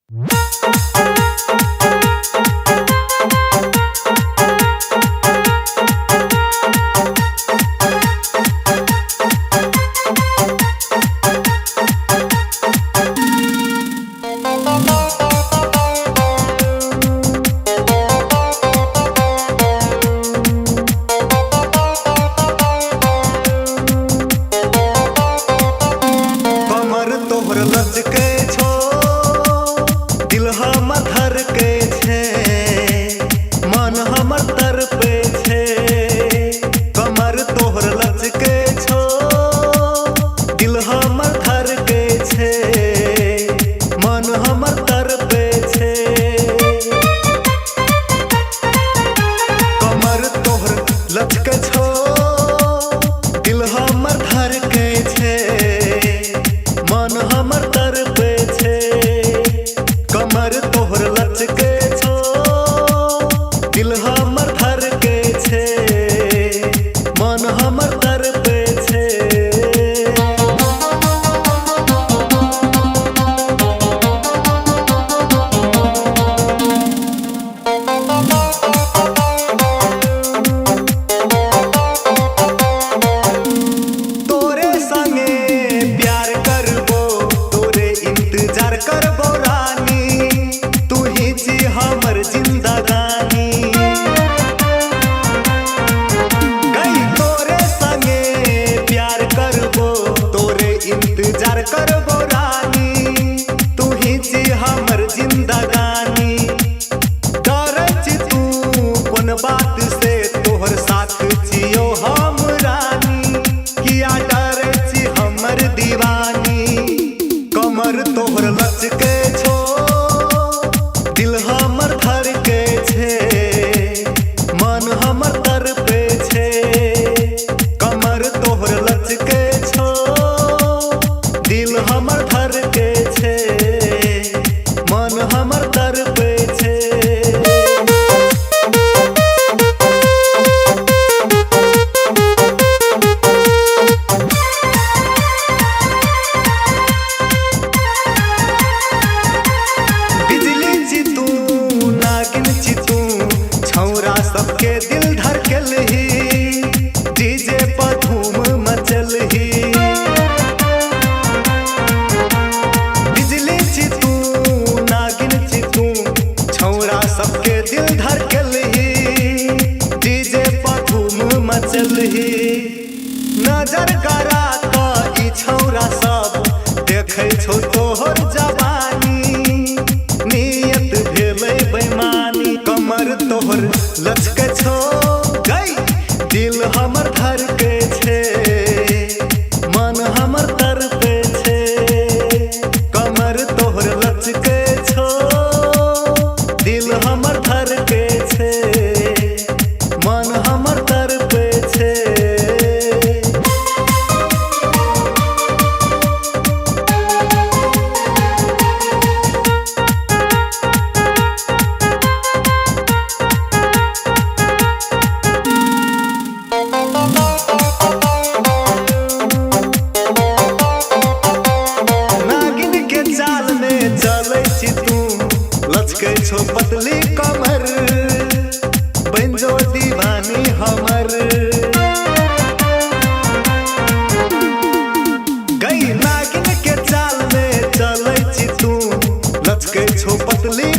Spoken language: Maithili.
कमर तोहर लचके छो, दिल हमर धड़के छे, मन हमर तड़पे छे। कमर तोहर लचके छो, दिल हमर धड़के छे, मन हमर तड़पे छे। कमर तोहर लचके छो, दिल हमर धड़के छे, मन हमर तड़पे छे। कमर तोहर लचके छो, दिल हमर धड़के छे, मन हमर तड़पे छे। तोरे संगे प्यार करबो, तोरे इंतजार करबो रानी, तू ही छी हमर जिंदगानी। गई तोरे संगे प्यार करबो, तोरे इंतजार करबो रानी, तू ही छी हमर जिंदगानी। डरै छी तू कोन बात से, तोहर साथ छियो हम रानी, किया डरै छी हमर दीवानी। कमर तोहर लचके छो, दिल हमर धड़के छे, मन हमर तड़पे छे। कमर तोहर लचके छो, दिल हमर धड़के छे, मन हमर तड़पे छे। बिजली छी तू, नागिन छी तू, छौरा सबके दिल धड़कलही, डीजे पर धूम मचलही। बिजली छी तू, नागिन छी तू, छौरा सबके दिल धड़कलही, डीजे पर धूम मचलही। नजर करा त ई छौरा सब देखै छौ तोहर जवानी, नियत भेलै बेईमानी। कमर तोहर लचके छो गई, दिल हमर धड़के छे, मन हमर तड़पे छे। कमर तोहर लचके छो, दिल हमर धड़के छे, मन हमर तड़पे छे। नागिन के चाल में चलै छी तू, लचकै छो पतली कमर, बन जो दीवानी हमर। गई नागिन के चाल में चलै छी तू, लचकै छो पतली